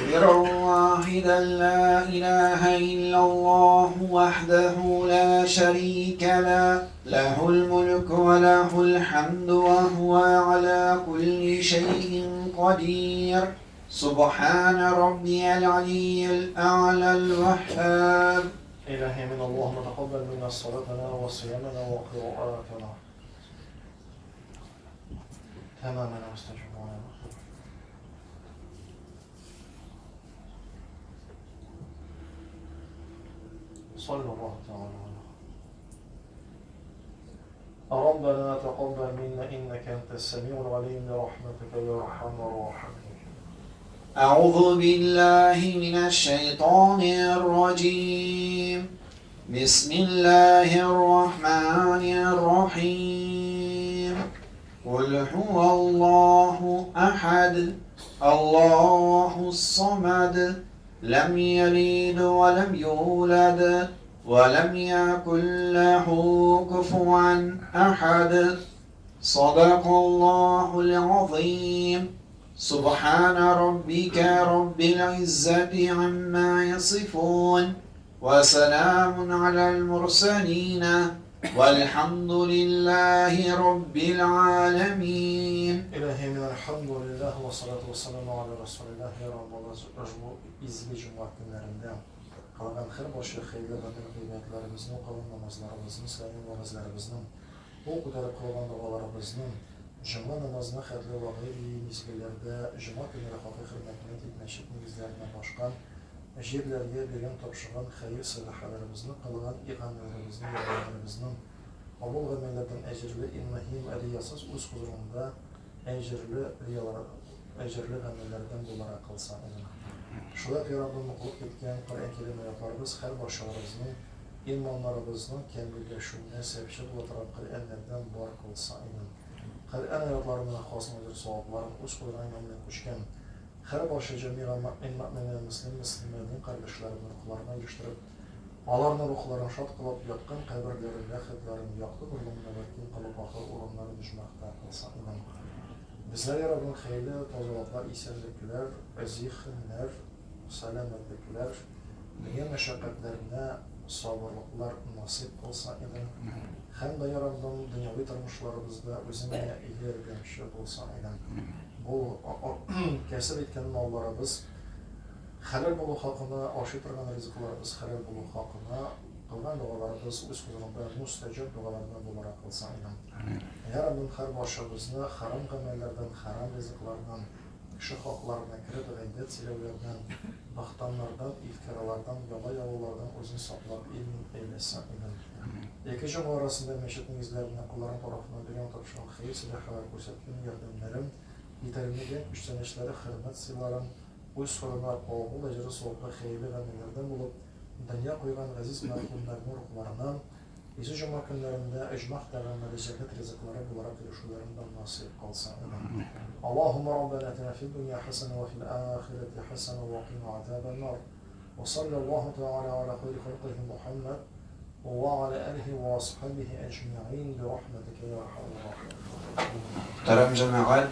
تكبيرا واحدا لا إله إلا الله وحده لا شريك له، له الملك وله الحمد وهو على كل شيء قدير. سبحان ربي العلي الأعلى الوهاب. إلهي من اللهم تقبل منا صلاتنا وصيامنا وقراءاتنا تماما واستجب لنا. صلى الله تعالى على ربنا تقبل منا إنك أنت السميع العليم برحمتك يا أرحم الراحمين. أعوذ بالله من الشيطان الرجيم. بسم الله الرحمن الرحيم. قل هو الله أحد، الله الصمد، لم يلد ولم يولد ولم يكن له كفوا أحد. صدق الله العظيم. سبحان ربك رب العزة عما يصفون، وسلام على المرسلين، والحمد لله رب العالمين. İlahi min elhamdülillah ve salatu ve selamu ala Resulillah. Ya Rabbi, izgi cuma günlerinde qılğan her başı xeyirli g'amil g'iybatlarimizni, o'qigan namozlarimizni, silagin vaazlarimizni, o ko'tarib qilgan duolarimizni, cuma namazına xətli və g'ayri mezgillərdə cuma günləri haqqı hörmətinə etməşik negizlərindən başqa yerlərə bergan tapşırğan xeyir sədaqələrimizni, qılğan iğanələrimizni, yardımlarımızın qabul əməllərdən əcrli, ilməhim, əriyasız öz huzurunda əcrli riyalar, əcrli əməllərdən bulara qılsa edin. Şulaq ya Rabbim oxulup ketgan Qur'on Kerim oyatlarimiz hər barchalarımızning imonlarimizning kamillashuvine sababchi bo'la turgan Qur'onlardan bor qilsa edin. Qur'on oyatlarining xos ajr savoblarini o'z qo'lidan bilan qo'shgan har barcha jami'a mu'min muslim muslimaning qarindoshlarining ruhlarini erishtirib, аларның ruhlarini shod qilib, yotgan qabrlarini, lahadlarini yoqti nurli munavvarkin qilib, axir o'rinlarini jumaqda qilsa edin. Bizlar ya Rabbim xeyirli tozalıqlar, esenlikler, zihinler, selametlikler, dünya meşakkatlerine sabırlıklar nasip kılsa edin. Hem de ya Rabbim dünyavi turmuşlarımızda özüne yardımcı bolsa edin. Bu kasb etken mallarımız halal bolu hakkına, aşıy turgan rizqlarımız halal bolu hakkına, qilgan duolarimiz o'z huzurunda mustajab duolardan bo'larak qilsa edin. Ya Rabbim har barchamizni harom amallardan, harom rizqlardan, kishi haqlarına kirib g'aybat so'zlardan, baxtanlardan, iftiralardan, yala yalalardan o'zini saqlab ilmin aylasa edin. Ikki juma orasında meşit negizlerine kulların tarafından bergan topşırgan xeyir sadaqalar ko'rsatgan yordamlarim, yetarmagan kuchtanishlari, hurmat siylarim o'z hurmat qabul ajri savobli xeyirli amallardan bo'lib, dunyo qo'ygan aziz marhumlarning ruhlarini Izgi juma kunlarında ijmoh tag'amlari jannat rizqlari bo'larak erishuvlaridan nasib qilsa edin. Allohumma robbana atina fid dunya hasana va fil oxirati hasana va qina azaban nar. Va sallallohu taala ala xayri xalqihi Muhammad va ala alihi va ashabihi ecmaîn bi rahmetika ya arhamar rahimin. Muhterem cemaat,